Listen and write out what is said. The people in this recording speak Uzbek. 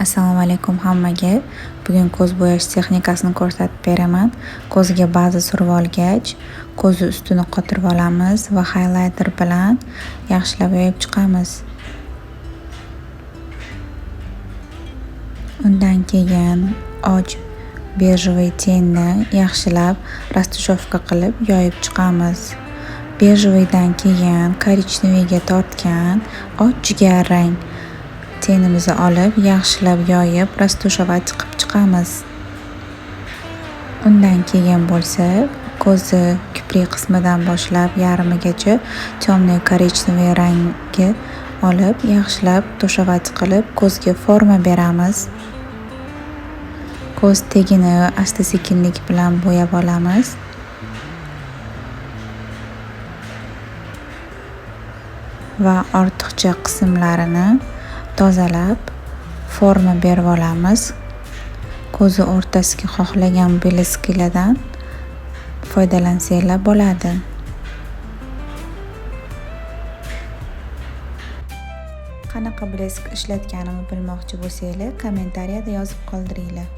Assalomu alaykum hammaga. Bugun ko'z bo'yash texnikasini ko'rsatib beraman. Ko'zga baza surib olgach, ko'zi ustini qotirib olamiz va highlighter bilan yaxshilab yoyib chiqamiz. Undan keyin och бежевый тень ni yaxshilab растушевка qilib yoyib chiqamiz. Бежевый dan keyin коричневый ga tortgan och jigarrang тень imizni olib, yaxshilab yoyib, растушевать qilib chiqamiz. Undan keyin bo'lsa, ko'zi kiprik qismidan boshlab yarmigacha темный коричневый rangga olib, yaxshilab тушевать qilib, ko'zga forma beramiz. Ko'z tagini asta-sekinlik bilan bo'yab olamiz. Va ortiqcha qismlarini tozalab, forma berib olamiz. Ko'zi o'rtasiga xohlagan блески lardan foydalansanglar bo'ladi. Qanaqa блеск ishlatganimni bilmoqchi bo'lsanglar, kommentariyada yozib qoldiringlar.